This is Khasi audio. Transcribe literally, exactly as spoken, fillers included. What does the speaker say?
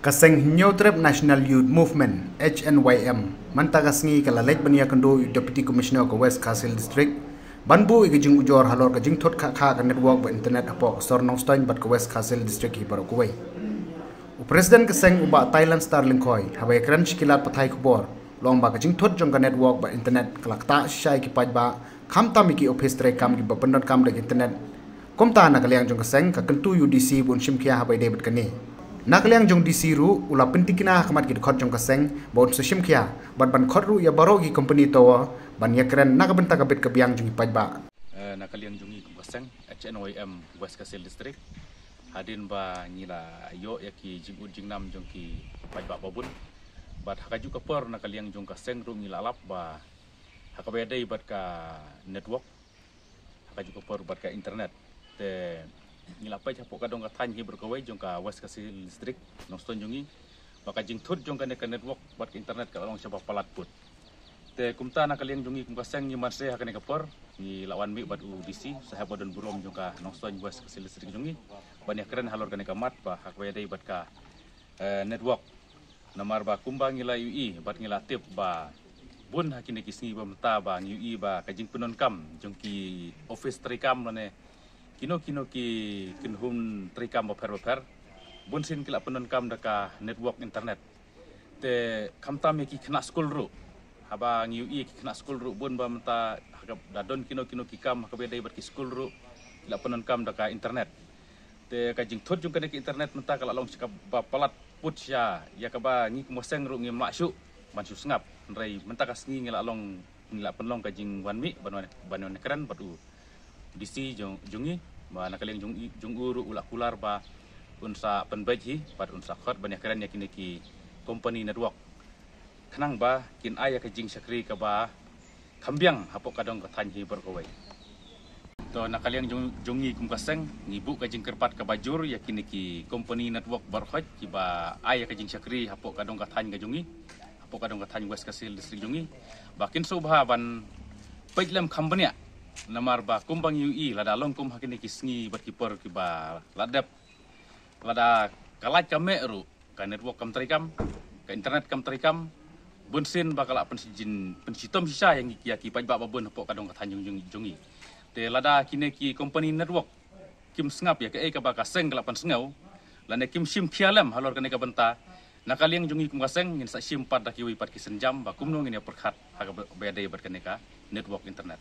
Ka seng Hynñiewtrep National Youth Movement, H N Y M, mynta ka sngi ka la leit ban ïakynduh ïa u Deputy Commissioner ka West Khasi Hills District ban buh ïa ka jingujor halor ka jingthut khah khah ka network bad internet hapoh ka sor Nongstoiñ bad ka West Khasi Hills District hi baroh kawei. U President ka seng, u Bah Thailand Star Lyngkhoi, haba ïakren sha ki lad pathai khubor, u la ong ba ka jingthut jong ka network bad internet ka la ktah shisha ïa ki paidbah, khamtam ïa ki ophis treikam kiba pyndonkam da ka internet. Kumta na ka liang jong ka seng ka kyntu ïa u D C ba un shim khia haba ïadei bad kane. Na ka liang jong u D C ruh u la pyntikna ha khmat ki dkhot jong ka seng ba un sa shim khia bad ban khot ruh ïa baroh ki company tower ban ïakren na ka bynta ka bit ka biang jong ki paidbah. Eh, na ka liang jong ngi kum ka seng H N Y M West Khasi Hills District, hadien ba ngi la ïoh ïa ki jingud jingnam jong ki paidbah babun, bad ha kajuh ka por na ka liang jong ka seng ruh ngi la lap ba ha kaba ïadei bad ka network, ha kajuh ka por bad ka internet, te ngi la peit hapoh ka dong ka thaiñ hi baroh kawei jong ka West Khasi Hills District, Nongstoiñ jong ngi, ba ka jingthut jong kane ka network bad ka internet ka la long shibun palat put. Te kumta na ka liang jong ngi kum ka seng ngi mynta ha kane ka por ngi la wan mih bad u D C, Saheb ba don burom jong ka Nongstoiñ West Khasi Hills District jong ngi, ban ïakren halor kane ka mat ba ha kaba ïadei bad ka, eh, network. Namar ba kumba ngi la ïohi bad ngi la tip ba bun ha kine ki sngi ba mynta ba ngi ïohi ba ka jingpyndonkam jong ki ophis treikam lane kino kino ki kynhun treikam bapher bapher, bun sien ki la pyndonkam da ka network internet. Te khamtam ïa ki khynnah skul ruh, haba ngi ïohi ki khynnah skul ruh bun ba mynta ha kaba don kino kino ki kam ha kaba ïadei bad ki skul ruh ki la pyndonkam da ka internet. Te ka jingthut jong kane ka internet mynta ka la long shibun palat put shisha, ïa kaba ngi kum ka seng ruh ngim lah shuh ban shu sngap. Hynrei mynta ka sngi ngi la long, ngi la pynlong ka jingwan mih ban wan, ban wan kren bad u D C jong, jong ngi, ba na ka liang jong, jong u ruh u la kular ba un sa pynbeit hi bad un sa khot ban ïakren ïa kine ki company network, khnang ba kin ai ïa ka jingshakri kaba kham biang hapoh ka dong ka thaiñ hi baroh kawei. To na ka liang jong, jong ngi kum ka seng ngi buh ka jingkyrpad kaba jur ïa kine ki company network baroh kiba ai ïa ka jingshakri hapoh ka dong ka thaiñ ka jong ngi, hapoh ka dong ka thaiñ West Khasi Hills District jong ngi, ba kin sngewbha ban peit lem kham bniah. Namar ba kumba ngi ïohi lada long kum ha kine ki sngi bad ki por kiba la dep, lada ka light ka meh ruh, ka network kam treikam, ka internet kam treikam, bun sien ba ka la pynshitom shisha ïa ngi, ïa ki paidbah babun hapoh ka dong ka thaiñ jong, jong, jong ngi. Te lada kine ki company network kim sngap ïa kaei kaba ka seng ka la pynsngew lane kim shim khia lem halor kane ka bynta, na ka liang jong ngi kum ka seng ngin sa shim pat da kiwei pat ki sienjam ba kumno ngin ïa pyrkhat ha kaba ïadei bad kane ka network internet.